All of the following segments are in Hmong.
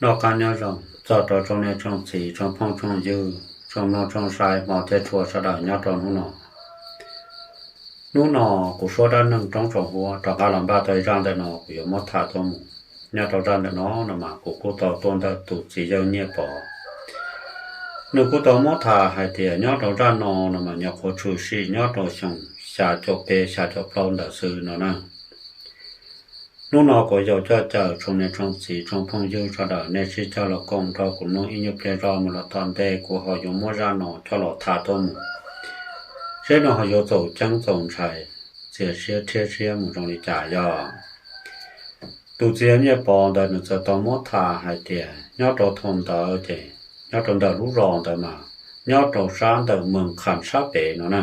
Noj qab nyob zoo txog rau tsoom niam tsoom txiv, tsoom phooj tsoom ywg, tsoom mloog tsoom saib, hmov thiab tshua sawv daws nyob rau hnub no. Hnub no kuv suab dab neeg roob tsoom huab rov qab los npaj tau ib zaj ntawm no kuv yuav muab tham tuaj mus. Nyob rau zaj ntawm no no mas kuv kuj tau tuaj ntawm tus txiv yawg Nyiaj Pov. Nws kuj tau muab tham hais tias nyob rau zaj no no mas nyuam qhuav tshwm sim nyob rau xyoo xya caum peb xya caum plaub ntawd xwb no na. Hnub no kuv yuav coj caw tsoom niam tsoom txiv, tsoom phooj ywg sawv daws nej sib cog los koom nrog kuv mloog ib nyuag pliag zog mus los tom ntej kuv ho yuav muab zaj no coj los tham tuaj mus, seb nws ho yuav txaus ceeb txaus ntshai, txias siab thiab siab mus zoo li cas yog. Tus txiv yawg Nyiaj Pov ntawd nws txawm tau muab tham hais tias nyob rau thaum ntawd ces nyob rau ntawm lub zos ntawd mas nyob rau sab ntawm Moos Kham sab pem no na.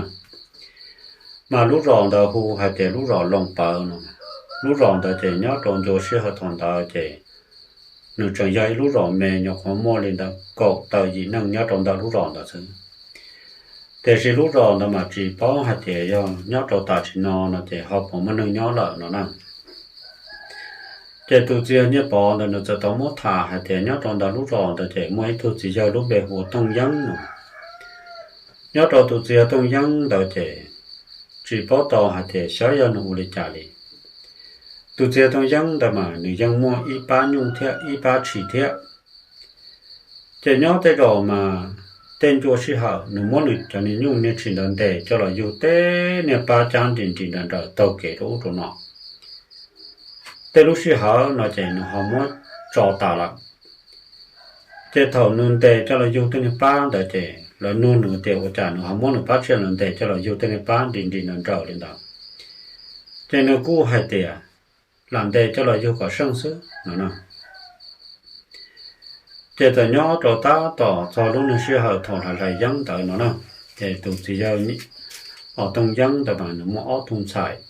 Mas lub zos ntawd hu hais tias lub zos Loos Pawv no. Lub zos ntawd ces nyob rau ncua sij hawm thaum ntawd ces nws tseem yog ib lub zos me, nyuam qhuav muaj li ntawm kaum tawm yim neej nyob rau ntawm lub zos ntawd xwb. Tiam sis lub zos ntawd mas tsis paub hais tias yog nyob rau tam sim no no ces ho puas muaj neeg nyob lawm no na. Ces tus txiv yawg Nyiaj Pov ntawd nws txawm tau muab tham hais tias nyob rau ntawm lub zos ntawd ces muaj ib tug txiv yawg lub npe hu ua Tooj Yeeb no. Nyob rau tus txiv yawg Tooj Yeeb ntawd ces tsis paub tau hais tias xyov yog nws ua li cas li. Tus txiv yawg Tooj Yeeb ntawd mas nws yeej muaj ib pab nyuj thiab ib pab tshis thiab. Ces nyob tej zaum mas tej ncua sij hawm nws muab nws cov niag nyuj niag tshis ntawd ntes coj los yug tej niag pab cab nris nris nraws nraws taug kev rau ub rau no. Tej lub sij hawm no ces nws ho muab tso tas lawm. Ces thaum nws ntes coj los yug tej niag pab ntawd ces lawv nug nws tias ua cas nws ho muab nws pab tsiaj los ntes coj los yug tej niag pab nris nris nraws nraws li ntawd. Ces nws kuj hais tias lam ntes coj los yug kom seej xwb no na. Ces txawm nyob rau tab tom txog lub niag sij hawm thaum hlais hlais yeeb ntawd no na, ces tus txiv yawg Tooj Yeeb ntawd mas nws muaj ob tug ntxhais.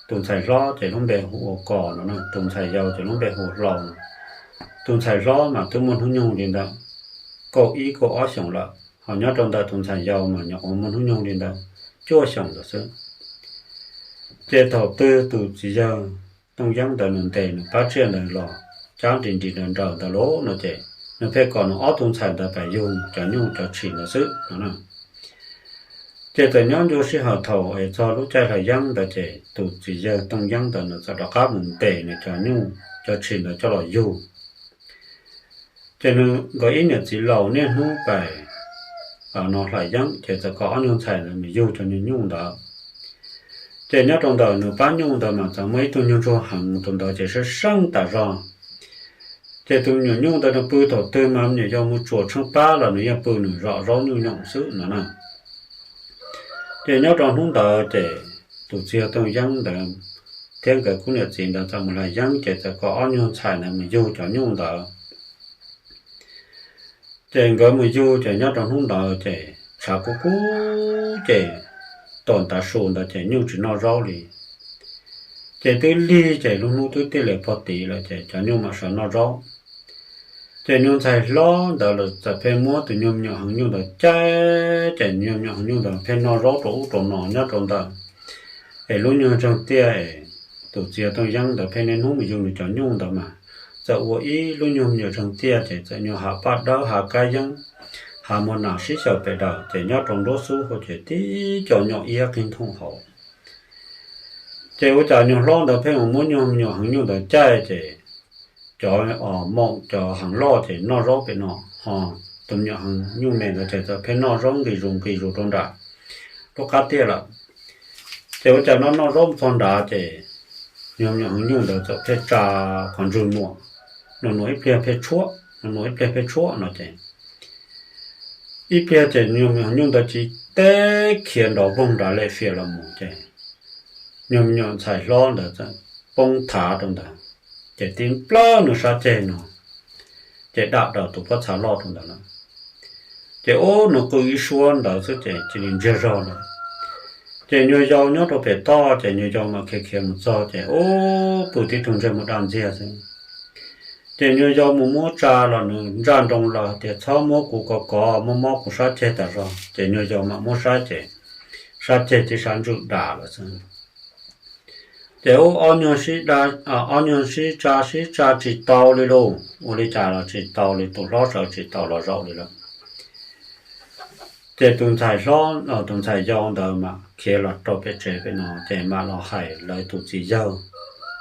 Tus ntxhais hlob ces lub npe hu ua Kos no na, tus ntxhais yau ces lub npe hu ua Hlau no. Tus ntxhais hlob mas twb muaj hnub nyoog li ntawm kaum ib kaum ob xyoos lawm, ho nyob rau ntawm tus ntxhais yau mas nyuam qhuav muaj hnub nyoog li ntawm cuaj xyoos ntawd xwb. Ces thaum twg tus txiv yawg Tooj Yeeb ntawd nws ntes nws pab tsiaj ntawd los cab nris nris nraws nraws ntawd lauj no ces nws pheej kom nws ob tug ntxhais ntawd pab yug cov nyuj cov tshis ntawd xwb no na. Ces txawm nyob ncua sij hawm thaum es txog lub caij hlais yeeb ntawd ces tus txiv yawg Tooj Yeeb ntawd nws txawm rov qab mus ntes nws cov nyuj cov tshis ntawd coj los yug. Ces nws nkawd ib niam txiv laus niaj hnub pais no hlais yeeb ces txawm kom ob nyuag ntxhais ntawd mus yug cov nyuag nyuj ntawd. Ces nyob rau ntawm nws pab nyuj ntawd mas txawm muaj ib tug nyuag ntsuag heev, tus ntawd ces seeb seeb tas zog. Ces tus me nyuam nyuj ntawd nws pw thaum twg mas me nyuam yau mus tsuam tsheej pab los nws yeej pw nws zom zaub nyuj nyoos xwb no na. Ces nyob rau hnub ntawd ces tus txiv yawg Tooj Yeeb ntawd thiab nkawd khub niam txiv ntawd txawm mus hlais yeeb ces txawm kom ob nyuag ntxhais ntawd mus yug cov nyuj ntawd. Ces nkawd mus yug ces nyob rau hnub ntawd ces tshav kub kub ces tom ntav su ntawd ces nyuj tsis noj zaub li. Ces twb lig ces lub hnub twb tij li pog tid lawm ces cov nyuj mam sawv noj zaub. Ces nyuag ntxhais hlob ntawd lawv txawm pheej muab tus nyuag me nyuam heev nyuj ntawd caij, ces nyuag me nyuam heev nyuj ntawd pheej noj zaub rau ub rau no nyob rau ntawd es lub nyuag ntseeg tiaj es tus txiv yawg Tooj Yeeb ntawd pheej niaj hnub mus yug nws cov nyuj ntawd mas txawm ua ib lub nyuag me nyuam ntseeg tiaj ces txawm nyuag hav paj dawb hav kab yeeb, hav muag nas sib xyaw pes daws ces nyob rau nruab xub hauv ces tib co nyuam iab qig nthooj hauv. Ces ua cas nyuag hlob ntawd pheej mus muab nyuag me nyuam heev nyuj ntawd caij ces cov maum cov heev loj ces noj zaub pem no, ho tus me nyuam heev nyuj me ntawd ces txawm pheej noj zaub nqis zus nqis zus rau nram lub qab tiaj lawm. Ces ua cas noj noj zaub mus txog nrad ces nyuag me nyuam heev nyuj ntawd txawm pheej tsa qhov ntswg nuam, nuam nuam ib pliag pheej tshuab, nuam nuam ib pliag pheej tshuab no ces ib pliag ces nyuag me nyuam heev nyuj ntawd cia li khiav nrov voog nrad lem fias los mus ces nyuag me nyuam ntxhais hlob ntawd txawm poob thav rau ntawd, ces tib nplawg nws sab ceg no ces dam raws tus pob txha loj rau ntawd lawm. Ces ub nws qw ib suab ntawd xwb ces cia li ntsiag zog lawm. Ces nyuag yau nyob rau pem toj ces nyuag yau mam khiav khiav mus txog ces ub pw tib tug ntsej muag daj ntxiag xwb. Ces nyuag yau mus muab tsa los nws ntsaj nroo lawm tias txhob muab kuv kov kov, mob mob kuv sab ceg tas zog, ces nyuag yau mam muab saib ces sab ceg tib sab ntswm dam lawm xwb. Ces ub, ob nyuag sib tsa sib tsa tsis tau li lauj, ua li cas los tsis tau li, tus hlob sawv tsis tau los zaum li lawm. Ces tus ntxhais hlob, tus ntxhais yau ntawd mam khiav los rau pem tsev pem no, ces mam los hais lawv tus txiv yawg,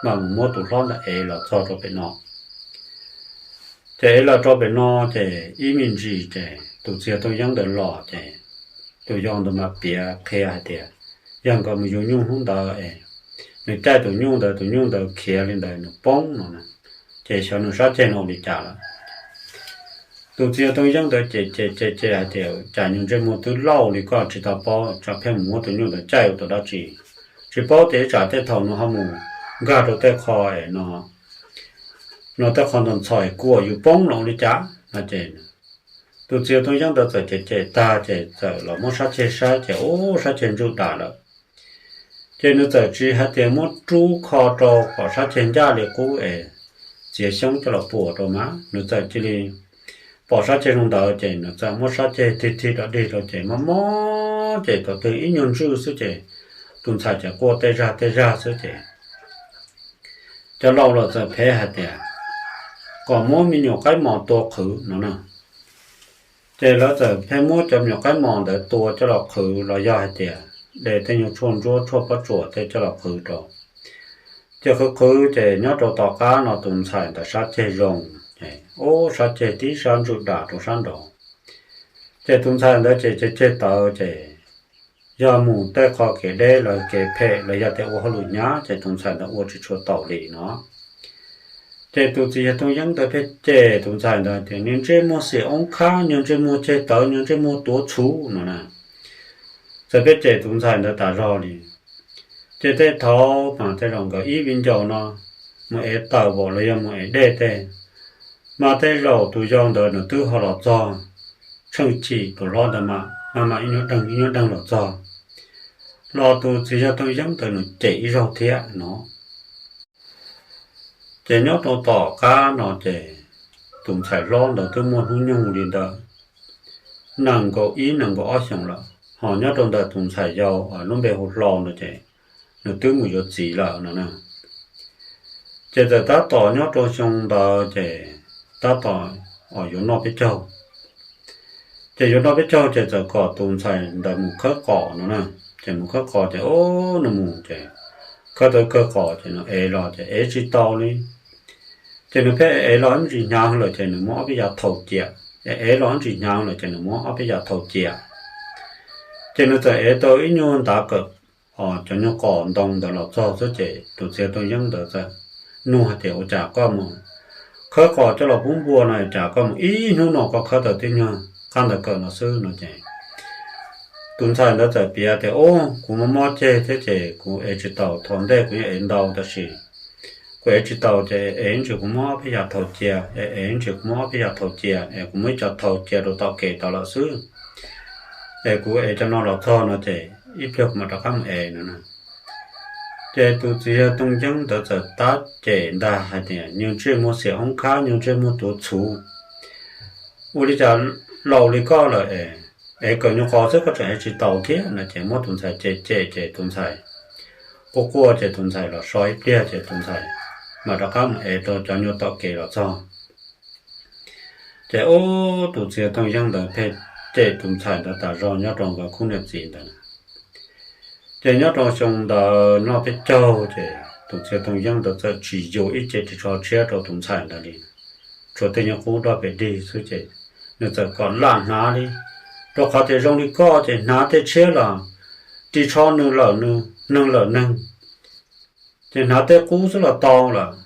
mam mus muab tus hlob ntawd ev los txog rau pem no. Ces ev los rau pem no, ces ib me ntsis ces tus txiv yawg Tooj Yeeb ntawd los, ces tus yau ntawd mam piav qhia hais tias yog nkawd mus yug nyuj hnub ntawd es nws caij tus nyuj ntawd, tus nyuj ntawd khiav li ntawd nws poob no na, ces xyov nws sab ceg no ua li cas lawm. Tus txiv yawg Tooj Yeeb ntawd ces ces ces ces hais tias cas nyuag ntsej muag twb laus li koj tsis tau paub, tsam pheej mus muab tus nyuj ntawd caij ua tus dab tsi, tsis paub tias ib tsam tej thaum nws ho mus nkag rau tej qho no, no tej qho ntxhov ntxhov kuam yus poob los ua li cas no ces tus txiv yawg Tooj Yeeb ntawd txawm cem cem tag ces txawm los muab sab ceg saib ces ub, sab ceg ntsum dam lawm. Ces nws txawm tsis hais tias muab rub kho rau kom sab ceg ncaj li qub es txiav xyoob coj los puam rau mas, nws txawm cia li pom sab ceg zoo ntawd ces nws txawm muab sab ceg tig tig rau dig rau ces mob mob ces thaum twg ib nyuag ntswj xwb ces tus ntxhais ces quaj tej zag tej zag xwb ces cov laus los txawm pheej hais tias kom muab me nyuam qaib mos tua qhwv no na. Ces lawv txawm pheej muab cov me nyuam qaib mos ntawd tua coj los qhwv los yog hais tias de tej nyuag tshuaj ntsuab tshuaj pob tsuas tej coj los qhwv rau. Ces qhwv qhwv ces nyob rau tom qab no tus ntxhais ntawd sab ceg zoo, ub, sab ceg tib sab ntsum dam rau sab nraud. Ces tus ntxhais ntawd ces ceg ceg tawv ces yog mus tej qho kev deb los kev phem los yog tias ua hauj lwm hnyav ces tus ntxhais ntawd ua tsis tshua taus li no. Ces tus txiv yawg Tooj Yeeb ntawd pheej cem tus ntxhais ntawd tias niag ntsej muag xiam oob khab, niag ntsej muag ceg tawv, niag ntsej muag tuav txhuv no na. Txawm pheej cem tus ntxhais ntawd tas zog li. Ces tej thaum mas tej zaum nkawd ib viv ncaus no mus ev taws los yog mus ev dej tej, mas tej zaum tus yau ntawd nws twb ho los txog, tsheej chim tus hlob ntawd mas maj mam ib nyuag deeg ib nyuag deeg los txog, los tus txiv yawg Tooj Yeeb ntawd nws cem ib zaug thiab no. Ces nyob rau tom qab no ces tus ntxhais hlob ntawd twb muaj hnub nyoog li ntawd nees nkaum ib nees nkaum ob xyoos lawm, ho nyob rau ntawm tus ntxhais yau lub npe hu Hlau no ces nws twb mus yuav txiv lawm no na. Ces txawm tab tom nyob rau xyoo ntawd ces tab tom yuav noj peb caug. Ces yuav noj peb caug ces txawm kom tus ntxhais ntawd mus khawb qos no na. Ces mus khawb qos ces ub, nws mus ces khawb tau kawg qos ces nws ev los ces ev tsis tau li. Ces nws pheej ev los ib ntsis hnyav lawm ces nws muab ob peb yav thaum cia, ev los ib ntsis hnyav lawm ces nws muab ob peb yav thaum cia. Ces nws txawm ev tau ib nyuag ntav kawm cov nyuag qos ntoo ntawd los txog xwb ces tus txiv yawg Tooj Yeeb ntawd txawm nug hais tias ua cas koj mus khawb qos coj los pub npua no cas koj mus ib hnub no koj khawb tau tib nyuag qab ntawd kawm no xwb no ces tus ntxhais ntawd txawm piav tias ub, kuv mob mob ceg thiab ces kuv ev tsis tau, thaum ntej kuv yeej ev ntau tab sis kuv ev tsis tau ces ev ntsis kuv muab ob peb yav thaum cia, ev ntsis kuv muab ob peb yav thaum cia es kuv muab ib co thaum cia rau tom kev tau lawm xwb, es kuv ev cov no los txog no ces ib pliag kuv mam rov qab mus ev no na. Ces tus txiv yawg Tooj Yeeb ntawd txawm tab cem ntag hais tias nyuag ntsej muag xiam oob khab, nyuag ntsej muag tuav txhuv, ua li cas laus li koj lawm es ev kawm nyuag qos xwb koj tseem ev tsis tau thiab no ces muab tus ntxhais cem cem ces tus ntxhais quaj quaj ces tus ntxhais los so ib pliag ces tus ntxhais mam rov qab mus ev rau cov nyuag tom kev los txog. Ces ub, tus txiv yawg Tooj Yeeb ntawd pheej cem tus ntxhais ntawd tas zog nyob rau nkawd khub niam txiv ntawd. Ces nyob rau xyoo ntawd noj peb caug ces tus txiv yawg Tooj Yeeb ntawd txawm tsis yuav ib ce ris tsho tshiab rau tus ntxhais ntawd li, tshuav tej nyuag qub doj pes dig xwb ces nws txawm kom lam hnav li, rau qhov tias zoo li koj ces hnav tej tshiab los ris tsho nws lawm nws, neeg lawm neeg, ces hnav tej qub xwb los tau lawm,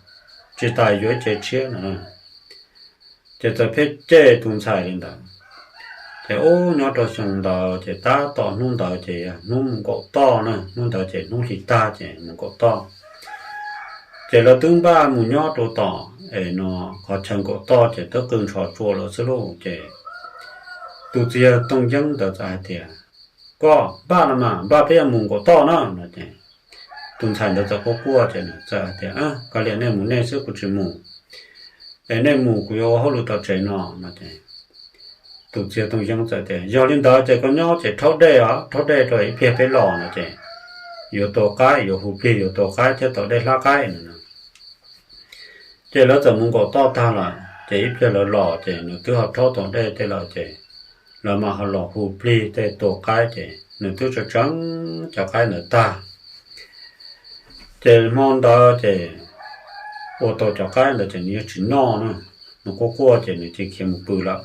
tsis tas yuav ib ce tshiab no. Ces txawm pheej cem tus ntxhais li ntawd. Ces ub, nyob rau xyoo ntawd ces tab tom hnub ntawd ces hnub mus nkaum toj na, hnub ntawd ces hnub hli tag ces mus nkaum toj. Ces lawv twb npaj mus nyob rau tom es no qhov chaw nkaum toj ces twb qw ntsho tsua lawm xwb lauj. Ces tus txiv yawg Tooj Yeeb ntawd txawm hais tias, koj npaj no mas npaj peb yuav mus nkaum toj na no ces tus ntxhais ntawd txawm quaj quaj ces nws txawm hais tias, koj liam nej mus nej xwb kuv tsis mus, es nej mus kuv yuav ua hauj lwm tom tsev no no ces tus txiv yawg Tooj Yeeb txawm tias, yog li ntawd ces koj nyob ces rhaub dej os, rhaub dej rau ib pliag peb los no ces yuav tua qaib, yuav hu plig yuav tua qaib thiab tom dej hlab qaib no. Ces lawv txawm mus nkaum toj tag lawm ces ib pliag lawv los ces nws twb ho rhaub tau dej tej lawm ces lawv mam ho los hu plig tej tua qaib ces nws twb tseev tseev cov qaib ntawd tag. Ces hmo ntawd ces ua tau cov qaib ntawd ces nws yeej tsis noj na, nws quaj quaj ces nws cia khiav mus pw lawm.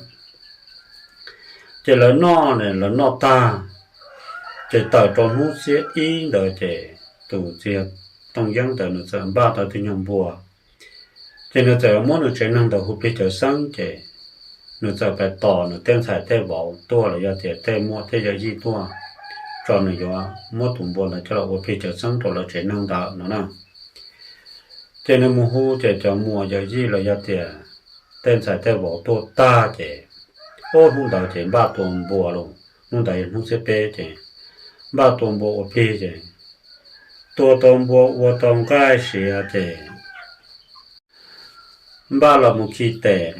Ces lawv noj, lawv noj tag, ces tawm rau hnub xiab ib ntawd ces tus txiv Tooj Yeeb ntawd nws txawm npaj tau tus nyuag npua, ces nws txawm muab nws tsev neeg ntawd hu plig cawv xeeb ces nws txawm pais tos nws tej ntxhais tej vauv tuaj los yog tias tej muam tej yawm yij tuaj tso nws yuav muab tus npua ntawd coj los ua plig cawv xeeb rau lawv tsev neeg ntawd no na. Ces nws mus hu ces cov muam yawm yij los yog tias tej ntxhais tej vauv tuaj tag ces, ub, hnub ntawd ces npaj tua npua los, hnub ntawd yog hnub xiab peb ces npaj tua npua ua plig ces tua tau npua ua tau nqaij siav ces npaj los mus khi tes.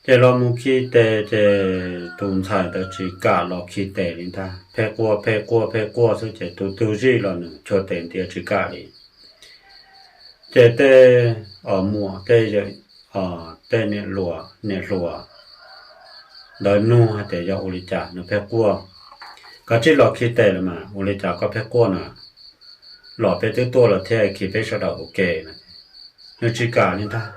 Ces los mus khi tes ces tus ntxhais ntawd tsis kam los khi tes li ntag, pheej quaj pheej quaj pheej quaj xwb ces tus twg zij los nws chua tes ntiav tsis kam li. Ces tej muam tej, tej niam hluas ntawd nug hais tias yog ua li cas nws pheej quaj, koj cia li los khi tes los mas, ua li cas koj pheej quaj na, los peb twb tuaj lawm thiab, khi peb sawv daws ua ke no. Nws tsis kam li ntag,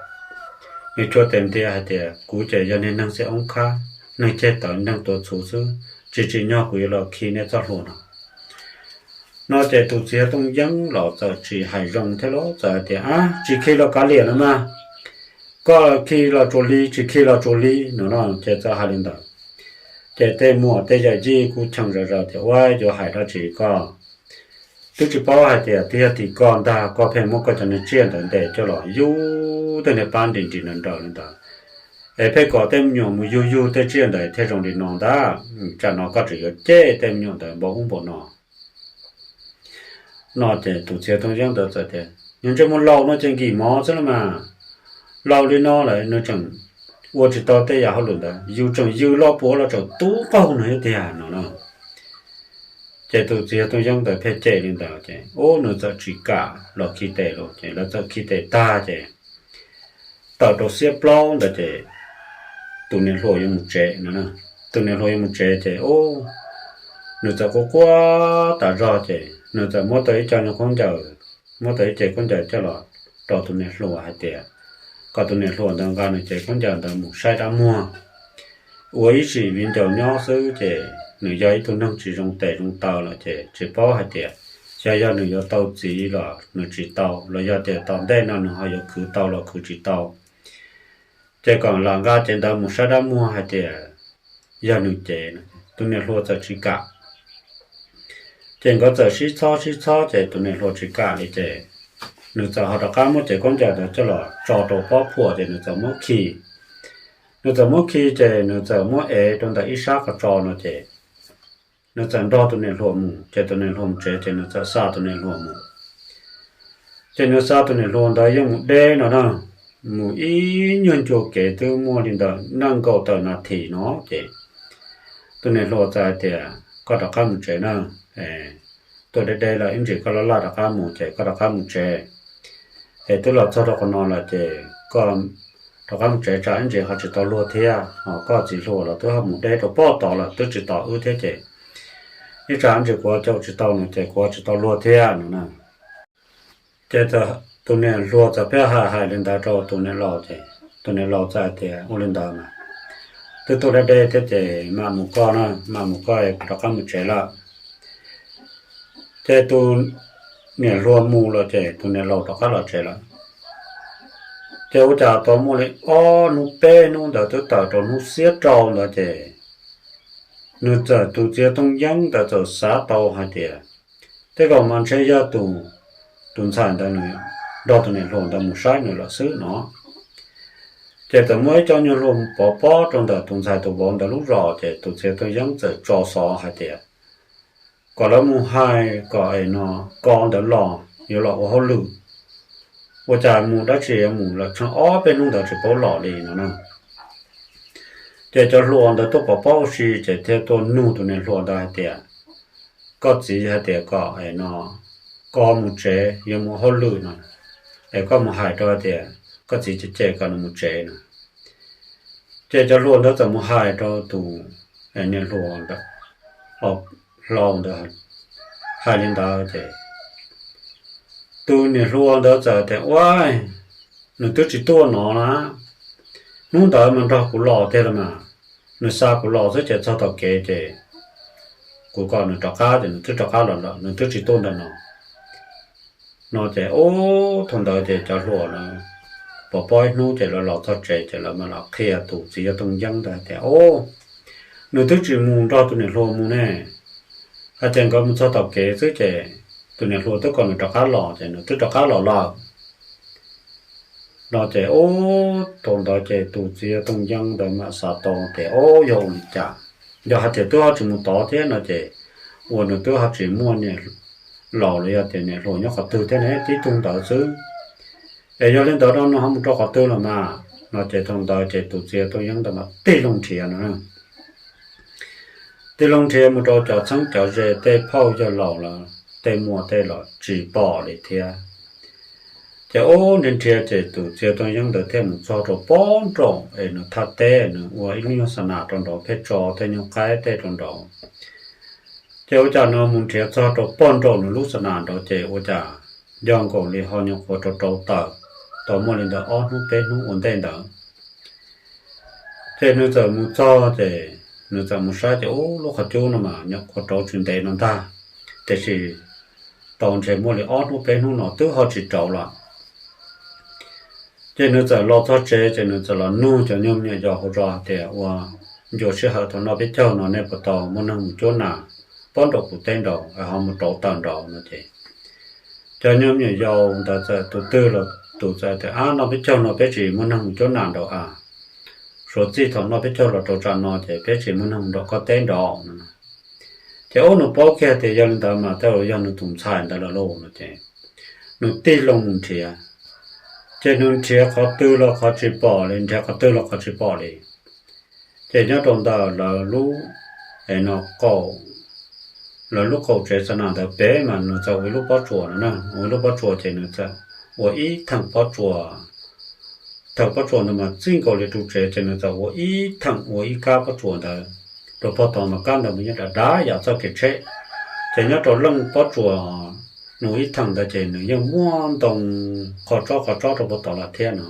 nws chua tes ntiav hais tias kuv ces yog niag neeg xeeb oob khab, neeg ceg tawv neeg tuav txhuv xwb, tsis tsim nyog kuv yuav los khi nej txoj hlua no. No ces tus txiv Tooj Yeeb los txawm tsis hais zoo thiab los txawm hais tias, ab, tsis khi los kav liam los mas, koj khi los tsuas li, tsis khi los tsuas li no no ces txawm hais li ntawd. Ces tej muam tej yawm yij kuj cheem zom zaws tias, ua, yuav hais dab tsi koj, twb tsis paub hais tias twb yog tim koj ntag, koj pheej muab koj cov niag tsiaj ntawd ntes coj los yug tej niag pab nrim nrim nraws nraws li ntawd, es pheej kom tej me nyuam mus yug yug tej tsiaj ntawd thiaj zoo li no ntag, tsam no koj tseem yuav cem tej me nyuam ntawd npaum ub npaum no. No ces tus txiv Tooj Yeeb ntawd txawm tias, yog ntsej muag laus no ces nkim mov xwb los mas, laus li no lawm nws tseem ua tsis tau tej yam hauj lwm ntawd, yus tseem yws loj puav los tseem tub qaug nws thiab tiag no no. Ces tus txiv Tooj Yeeb ntawd pheej cem li ntawd ces, ub, nws txawm tsis kam los khi tes los ces lawv txawm khi tes tag ces tawm rau xiab plaub ntawd ces tus niam hluas yuav mus tsev no. Tus niam hluas yuav mus tsev ces, ub, nws txawm quaj quaj tas zog ces nws txawm muab tau ib co nyuag khaub ncaws, muab tau ib ce khaub ncaws coj los rau tus niam hluas hais tias kom tus niam hluas ntawd nqa nws cev khaub ncaws ntawd mus saib dab muag, ua ib sim viv ncaus nyob xwb ces nws yog ib tug neeg tsis zoo tes zoo taw lawm ces tsis paub hais tias xyov yog nws yuav tau txiv los nws tsis tau, los yog tias tom ntej no nws ho yuav khwv tau los khwv tsis tau. Ces kom lam nqa cev ntawd mus saib dab muag hais tias yog nws cev. Tus niam hluas txawm tsis kam. Ces nkawd txawm sib txhob sib txhob ces tus niam hluas tsis kam li ces nws txawm ho rov qab muab cev khaub ncaws ntawd coj los tso rau pob phuam ces nws txawm muab khi. Nws txawm muab khi ces nws txawm muab ev rau ntawm ib sab qhov tso no ces nws txawm nrog tus niam hluas mus ces tus niam hluas mus tsev ces nws txawm xa tus niam hluas mus. Ces nws xa tus niam hluas ntawd yeej mus deb no na, mus ib nyuag ncua kev twb muaj li ntawm nees nkaum tawm nas this no ces tus niam hluas txawm hais tias koj rov qab mus tsev na, tuaj deb deb lawm ib ntsis koj laj laj rov qab mus ces koj rov qab mus tsev. Es twb los txog rau qhov no lawm ces koj rov qab mus tsev tsam ib ntsis ho tsis tau luag thiab, ho koj txiv hluas los twb ho mus deb rau pob tod lawm twb tsis tos wb thiab ces ib tsam ib ntsis kuv caum tsis tau nws ces kuv tsis tau luag thiab no na. Ces tus niam hluas txawm pheej hais hais li ntawd rau tus niam laus ces tus niam laus txawm hais tias ua li ntawd mas twb tuaj deb deb thiab ces mam mus koj na, mam mus koj, kuv rov qab mus tsev lawm. Ces tus niam hluas mus lawm ces tus niam laus rov qab los tsev lawm. Ces ua cas tau muaj li ob hnub peb hnub ntawd twb tawm rau hnub xiab rau ntawd ces nws txawm, tus txiv Tooj Yeeb ntawd txawm xav tau hais tias tej zaum mas ntshe yog tus, tus ntxhais ntawd nws nrog tus niam hluas ntawd mus saib nws lawm xwb no. Ces txawm muab ib co nyuag hlua pov pob rau ntawm tus ntxhais tus vauv ntawd lub zos ces tus txiv Tooj Yeeb txawm tso xov hais tias kom lawv mus hais kom es no ko ntawd los yuav los ua hauj lwm. Ua cas mus dab tsi yuav mus lawm tsheej ob peb hnub ntawd tsis paub los li no na. Ces cov hluas ntawd tuaj pov pob ua si ces thiaj tuaj nug tus niam hluas ntawd hais tias koj txiv hais tias kom no, koj mus tsev yuav mus hauj lwm no, es koj mus hais rau hais tias koj txiv cem cem kom nws mus tsev no. Ces cov hluas ntawd txawm mus hais rau tus niam hluas ntawd, hluas ntawd hais li ntawd ces tus niam hluas ntawd txawm tias, Ua, nws twb tsis tuaj no na, hnub ntawd mas nrog kuv los tiag los mas, nws xa kuv los xwb ces txog tom kev ces kuv kom nws rov qab ces nws twb rov qab los lawm, nws twb tsis tuaj ntawm no. No ces ub, thaum ntawd ces cov hluas lawv pom pob ib hnub ces lawv los txog tsev ces lawv mam los qhia tus txiv yawg Tooj Yeeb ntawd hais tias, Ub, nws twb tsis mus nrog tus niam hluas mus ne, hais tias nkawd mus txog tom kev xwb ces tus niam hluas twb kom nws rov qab los ces nws twb rov qab los lawm. No ces ub, thaum ntawd ces tus txiv yawg Tooj Yeeb ntawd mam xav tau tias, Ub, yog ua li cas? Yog hais tias twb ho tsis mus tod thiab no ces ua nws twb ho tsis muaj niam laus los yog tias niam hluas nyob qhov twg thiab ne, tib tug ntawd xwb. Es yog li ntawd no nws ho mus rau qhov twg los mas? No ces thaum ntawd ces tus txiv yawg Tooj Yeeb ntawd mas tig loo nrhiav no, tig loo nrhiav mus rau cov txheeb cov ze, tej phauj yawg laus lawm, tej muam tej los tsis pom li thiab. Ces ub, nrhiav nrhiav ces tus txiv yawg Tooj Yeeb ntawd thiaj mus txog rau pob nraum es nws thaj teb, nws ua ib lub nyuag xa nas rau nraud, pheej tso tej nyuag qaib tej rau nraud. Ces ua cas nws mus nrhiav txog rau pob nraum nws lub xa nas nraud ces ua cas yog nkaus li ho nyuam qhuav rauv rauv taws, tau muaj li ntawd ob hnub peb hnub ua ntej ntawd. Ces nws txawm mus txog ces nws txawm mus saib ces ub, lub qhov cub no mas nyuam qhuav rauv tsis ntev no ntag, tiam sis tau ntshe muaj li ob hnub peb hnub no twb ho tsis rauv lawm. Ces nws txawm los txog tsev ces nws txawm los nug cov nyuag me nyuam yaus hauv zos hais tias, Ua, ncua sij hawm thaum noj peb caug no nej puas tau muaj neeg mus cuab nas pob nraum kuv teb nraud es ho mus rauv taws nraud? No ces cov nyuag me nyuam yaus ntawd txawm tus twg los tus txawm tias, Ab, noj peb caug no peb tsis muaj neeg mus cuab nas nraud a. Suav txij thaum noj peb caug los rau tsam no ces peb tsis muaj neeg mus nraum koj teb nraud no. Ces ub, nws paub kiag tias yog li ntawd mas tej zaum yog nws tus ntxhais ntawd lawm lauj no ces nws tig loo mus nrhiav. Ces nws nrhiav qhov twg los qhov tsis pom li, nrhiav qhov twg los qhov tsis pom li. Ces nyob rau ntawm lawv lub, no, qaum, lawv lub qaum tsev xa nas ntawd pem mas nws txawm ua ib lub pob tsuas no na, ua ib lub pob tsuas ces nws txawm ua ib theem pob tsuas. Theem pob tsuas ntawd mas txij nkaus li ru tsev ces nws txawm ua ib theem, ua ib kab pob tsuas ntawd rau pog tod mas kab ntawd mas yeej dav dav yam txoj kev tsheb. Ces nyob rau leej pob tsuas nws ib theem ntawd ces nws yeej muaj ntoo qhov tsob qhov tsob rau pog tod lawm thiab no.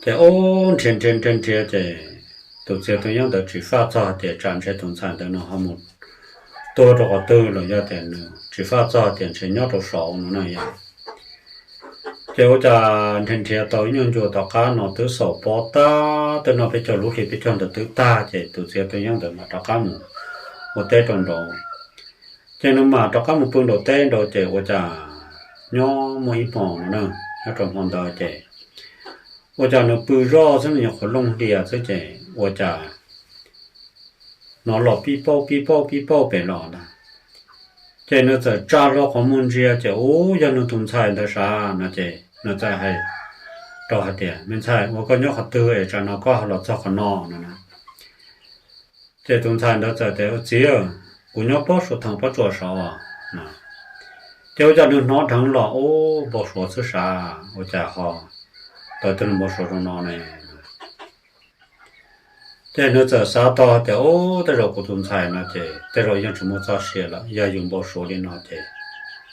Ces ub, nrhiav nrhiav nrhiav nrhiav ces tus txiv yawg Tooj Yeeb ntawd tsis faj txog hais tias tsam ntshe tus ntxhais ntawd nws ho mus tuag rau qhov twg los yog tias nws tsis faj txog tias ntshe nyob rau saud no na yom. Ces ua cas nrhiav nrhiav tau ib nyuag ncua tom qab no twb xaus pob tag, twb noj peb caug lub hli peb caug ntawd twb tag ces tus txiv yawg Tooj Yeeb ntawd mam rov qab mus ua teb rau nraud. Ces nws mam rov qab mus pw nraum teb nraud ces ua cas nyob muaj ib hmo no na, nyob rau hmo ntawd ces ua cas nws pw zoj xwb, nws nyuam qhuav looj hlias xwb ces ua cas hnov los pib pauj pib pauj pib pauj pem los ntag. Ces nws txawm tsa hlo qhov muag ntsia ces ub, yog nws tus ntxhais ntawd sav no ces nws txawm hais rau hais tias, Me ntxhais, ua koj nyob qhov twg es tsam no koj ho los txog qhov no no na? Ces tus ntxhais ntawd txawm tias, Txiv, kuv nyob pob suav theem pob tsuas saud. Ces ua cas nws hnov dheev los, Ub, npau suav xwb sav, ua cas ho tau tej npau suav zoo no ne? Ces nws txawm xav tau tias, Ub, tej zaum kuv tus ntxhais no ces tej zaum yeej tsis muaj txoj sia lawm, yog yus npau suav li no ces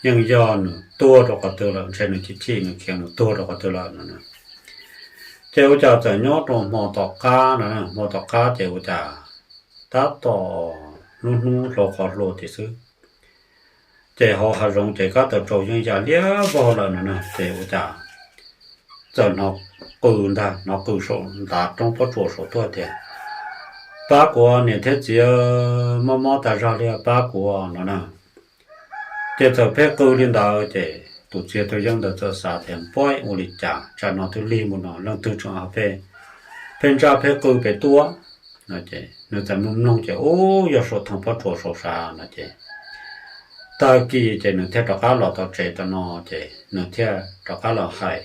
yeej yog nws tuag rau qhov twg lawm, ntshe nws chim chim nws khiav nws tuag rau qhov twg lawm no. Ces ua cas txawm nyob rau hmo tom qab no, hmo tom qab ces ua cas tab tom hnub hnub hlau qhov hlua tim xwb, ces hauv hav zoov ces kab taws tsau yeej ya liab vog lawm no na. Ces ua cas txawm hnov qw ntag, hnov qw saum ntav roob pob tsuas saud tuaj tias, Pab kuv niam thiab txiv, mob mob tas zog li, pab kuv no na. Ces txawm pheej qw li ntawd ces tus txiv yawg Tooj Yeeb ntawd txawm xav tias, Npab, ua li cas tsam no twb lig mus no leej twg tseem ho pheej, pheej ntsaj pheej qw pem tuaj no. Ces nws txawm mloog mloog ces, Ub, yog suav theem pob tsuas saud sav no ces tag kis ces nws thiaj rov qab los tau tsev tau no, ces nws thiaj rov qab los hais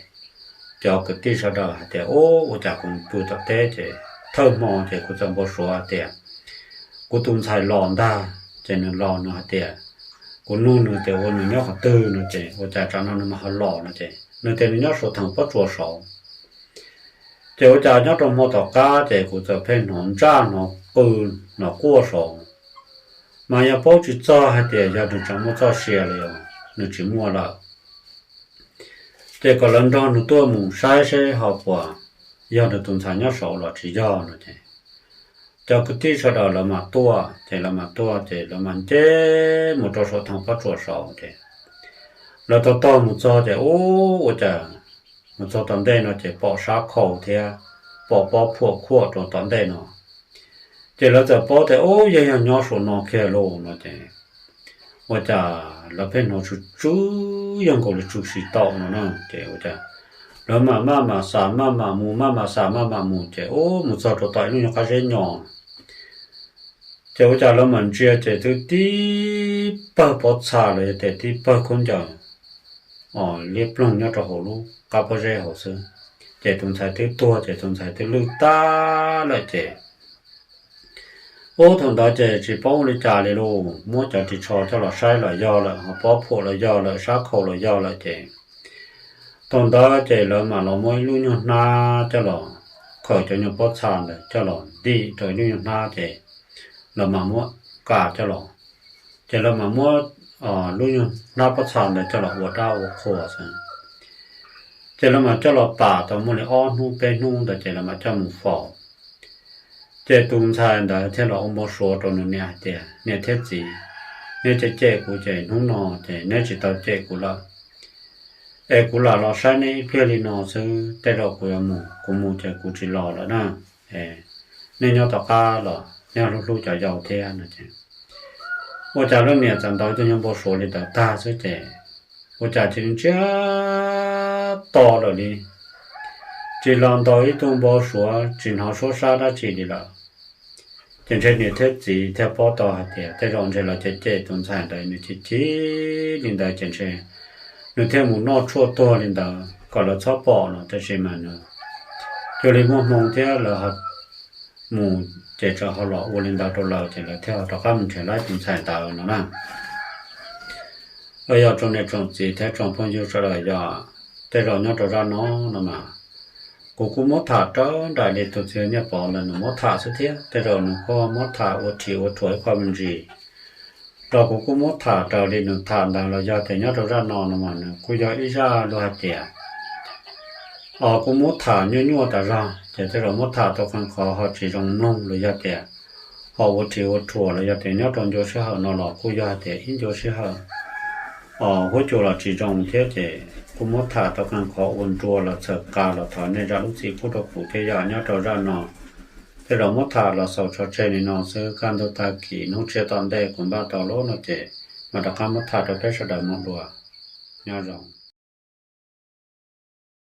cov kwv tij sawv daws hais tias, Ub, ua cas kuv pw tom teb ces thawj hmo ces kuv txawm npau suav tias kuv tus ntxhais los ntag. Ces nws los nws hais tias, kuv nug nws tias ua nws nyob qhov twg no ces ua cas tsam no nws mas ho los no ces nws tias nws nyob saum theem pob tsuas saud. Ces ua cas nyob rau hmo tom qab ces kuv txawm pheej hnov ntsaj hnov qw hnov quaj saud, mas yog paub tsis txog hais tias yog nws tseem muaj txoj sia los yog nws tsis muaj lawm. Ces kom lawv nrog nws tuaj mus saib seb ho puas yog nws tus ntxhais nyob saud los tsis yog no ces cov kwv tij sawv daws lawv mam tuaj ces lawv mam tuaj ces lawv mam nce mus rau saum theem pob tsuas saud ces lawv taug taug mus txog ces ub ua cas mus txog tom ntej no ces pom sab khau thiab pom pob phuam khuam rau tom ntej no. Ces lawv txawm paub tias ub yog yog nyob saum no kiag lauj no ces ua cas lawv pheej hnov tsw tsw yog nkaus li tsw si taum no na ces ua cas lawv mam maj mam xam maj mam mus maj mam xam maj mam mus ces ub mus txog rau tom ib lub nyuag qab zeb nyo. Ces ua cas lawv mam ntsia ces twb tib pawg pob txha los yog tias tib pawg khaub ncaws liab ploog nyob rau hauv lub qab pob zeb hauv xwb. Ces tus ntxhais twb tuag ces tus ntxhais twb lwj tag lawm ces ub thaum ntawd ces tsis paub ua li cas li lauj, muab cov ris tsho coj los saib los yog lawm ho pob phuam los yog lawm sab khau los yog lawm ces thaum ntawd ces lawv mam los muab ib lub nyuag hnab coj los khaws cov nyuag pob txha ntawd coj los ntim rau ib lub nyuag hnab ces lawv mam muab ka coj los, ces lawv mam muab lub nyuag hnab pob txha ntawd coj los ua dab ua qhua xwb. Ces lawv mam coj los pam tau muaj li ob hnub peb hnub ntawd ces lawv mam coj mus faus. Ces tus ntxhais ntawd thiaj los ua npau suav rau nws niam hais tias niam thiab txiv, neb cem cem kuv ces hnub no ces neb tsis tau cem kuv lawm es kuv lam los saib neb ib pliag li no xwb, tej zaum kuv yuav mus, kuv mus ces kuv tsis los lawm na. Nej nyob tom qab los nyob hlub hlub cov yau thiab no ces ua cas lub niam txawm ntaus ib tug nyuag npau suav li ntawd tag xwb ces ua cas cia li ntsiag to lawm li, tsis los ntaus ib tug npau suav tsis hnov suab sab dab tsi li lawm. Ces ntshe niam thiab txiv thiaj paub tau hais tias tej zaum ntshe los cem cem tus ntxhais ntawd nws chim chim li ntawd ces ntshe nws thiaj mus noj tshuaj tuag li ntawd kom lawv txhob pom no tab sis mas nws cia li muaj hmoo thiab lawv mus ces txawm ho los ua li ntawd rau lawv ces lawv thiaj ho rov qab mus nrhiav laib tus ntxhais ntawd no na. Yog tsoom niam tsoom txiv thiab tsoom phooj ywg sawv daws yog tej zaum nyob rau zaj no no mas kuv kuj muab tham raws nraim li tus txiv Nyiaj Pov ntawd nws muab tham xwb thiab tej zaum nws kuj muab tham ua rhim ua rhuam ib qho me ntsis rau kuv kuj muab tham raws li nws tham ntawd los yog tias nyob rau zaj no no mas nws kuj yog ib zaj luag hais tias kuv muab tham nyuaj nyuaj tas zog ces tej zaum muab tham tau qee qhov ho tsis zoo mloog los yog tias ho ua rhim ua rhuam los yog tias nyob rau ncua sij hawm no los kuj yog hais tias ib ncua sij hawm huab cua los tsis zoo thiab ces kuj muab tham tau qee qhov ua nrua los txhawm qa los thov nej zam lub txim pub rau kuv thiab yog nyob rau zaj no tej zaum muab tham los xaus tso tseg li no xwb, kaj ntug tag kis hnub tshiab tom ntej kuv npaj tau lub no ces mam rov qab muab tham rau peb sawv daws mloog dua. Nyob zoo.